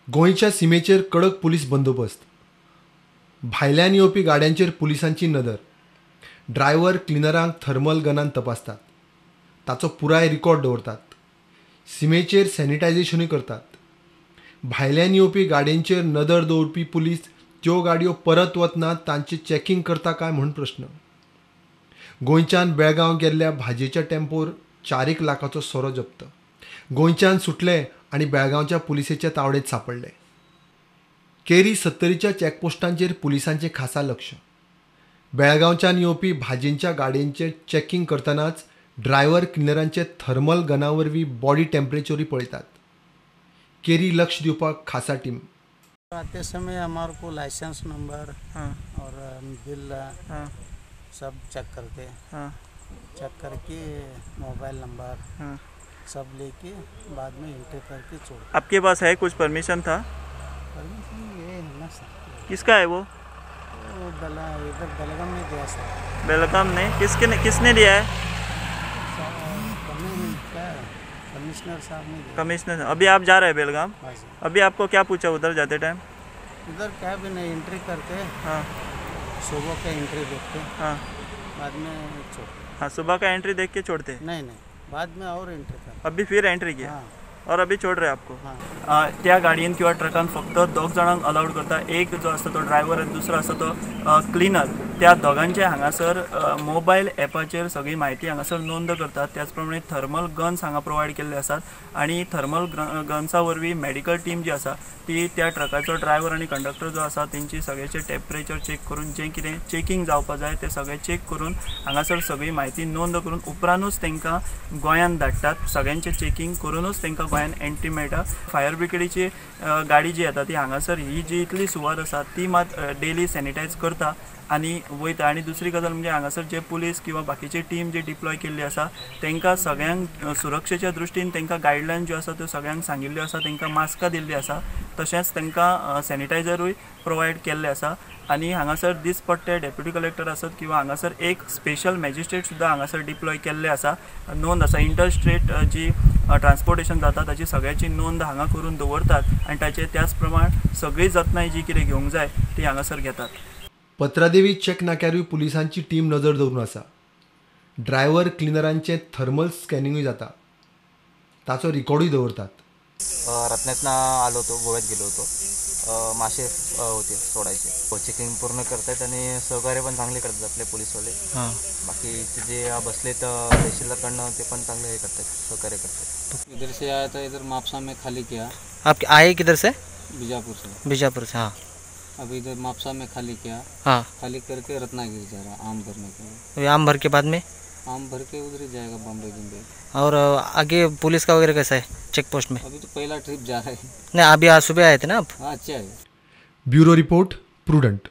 गोंयच्या सिमेचेर कडक पुलीस बंदोबस्त. भायल्यान येवपी गाड्यांचेर पुलिसांची नदर. ड्रायव्हर क्लिनरांक थर्मल गनान तपासतात, ताचो पुराय रिकॉर्ड दवरतात. सिमेचेर सॅनिटायझेशनूय करतात. भायल्यान येवपी गाडयेंचेर नदर दवरपी पुलीस त्यो गाडयो परत वतना तांचें चॅकिंग करता काय म्हूण प्रश्न. गोंयच्यान बेळगांव गेल्ल्या भाजयेच्या टेम्पोर 4 लाखाचो सोरो जप्त. गोंयच्यान सुटले आनी बेळगांवच्या पुलिसेच्या तावडेंत सांपडले. केरी सत्तरीच्या चॅकपोस्टांचेर पुलिसांचें खासा लक्ष. बेळगांवच्यान येवपी भाजयेंच्या गाडयेंचें चॅकिंग करतनाच ड्रायव्हर क्लिनरांचे थर्मल गना वरवीं बॉडी टेम्परेचरूय पळयतात. केरी लक्ष दिवपाक खासा टीम. आते समय हमारे को लाइसेंस नंबर और बिल सब चेक करते, चेक करके मोबाइल नंबर सब लेके बाद में एंट्री करके छोड़। आपके पास है कुछ परमिशन था? परमिशन ये है ना सर। किसका है वो? वो इधर बेलगाम में दिया सर। बेलगाम ने किसके किसने दिया है? कमिश्नर साहब ने दिया। कमिश्नर। अभी आप जा रहे हैं बेलगाम? अभी आपको क्या पूछा उधर जाते टाइम? उधर क्या भी नहीं, एंट्री करते। हाँ, सुबह का एंट्री देखते। हाँ, बाद में छोड़ते। हाँ, सुबह का एंट्री देख के छोड़ते? नहीं नहीं, बाद में और एंट्री करते। अभी फिर एंट्री किया? हाँ। और अभी छोड़ रहे आपको? हाँ। त्या गाडयेन किंवा ट्रकान फक्त 2 जाणांक अलाउड करता. एक जो आसता तो ड्रायव्हर आनी दुसरो आसता तो क्लिनर. त्या दोगांचे हांगासर मोबायल एपाचेर सगळी म्हायती हांगासर नोंद करतात. त्याच प्रमाणे थर्मल गन्स हांगा प्रोवायड केल्ले आसात आनी थर्मल गन्सा वरवीं मेडिकल टीम जी आसा ती त्या ट्रकाचो ड्रायव्हर आनी कंडक्टर जो आसा तेंची सगळ्याचे टेम्परेचर चॅक करून जें कितें चॅकिंग जावपा जाय तें सगळें चॅक करून हांगासर सगळी म्हायती नोंद करून उपरांतूच तांकां गोंयांत धाडटात. सगळ्यांचें चॅकिंग करुनूच तांकां गोंयांत एंट्री मेळटा. फायर ब्रिगेडीची गाडी जी येता ती हांगासर ही जी इतली सुवात आसा ती मात डेली सॅनिटायज करता आनी वयता. आनी दुसरी गजाल म्हणजे हांगासर जे पुलीस किंवा बाकीची टीम जी डिप्लॉय केल्ली आसा तांकां सगळ्यांक सुरक्षेच्या दृश्टीन तांकां गायडलायन ज्यो आसा त्यो सगळ्यांक सांगिल्ल्यो आसा. तांकां मास्कां दिल्लीं आसा, तशेंच तांकां सॅनिटायझरूय प्रोवायड केल्ले आसा. आनी हांगासर दिसपट्टे डेप्युटी कलेक्टर आसत किंवा हांगासर एक स्पेशल मॅजिस्ट्रेट सुद्दां हांगासर डिप्लॉय केल्ले आसा. नोंद आसा इंटर स्टेट जी ट्रान्सपोर्टेशन जाता ताची सगळ्याची नोंद हांगा करून दवरतात आनी ताचे त्याच प्रमाण सगळी जतनाय जी कितें घेवंक जाय ती हांगासर घेतात. पत्रादेवी चेक नाक्यारूय पुलिसांची टीम नजर दवरून आसा. ड्रायव्हर क्लिनरांचें थर्मल स्कॅनिंगूय जाता, ताचो रिकॉर्डूय दवरतात. रत्नातनं आलो होतो, गोव्यात गेलो होतो. मासे होते सोडायचे. चेकिंग पूर्ण करतायत आणि सहकार्य पण चांगले करतात आपले पोलीसवाले. हां, बाकी जे बसलेत तहसीलदारकडनं ते पण चांगले हे करतात, सहकार्य करतात. इधर से आया था, इधर मापसा में खाली किया. आप आए किधर से? बीजापुर से. बीजापुर से, हाँ. अभी इधर मापसा में खाली किया। हाँ, खाली करके रत्नागिरी जा रहा आम भरने के लिए. आम भर के बाद में? आम भर के उधर ही जाएगा बम्बई बम्बई. और आगे पुलिस का वगैरह कैसा है चेक पोस्ट में? अभी तो पहला ट्रिप जा रहा है. नहीं, अभी आज सुबह आए थे ना आप? हाँ, अच्छा है. Bureau report, Prudent.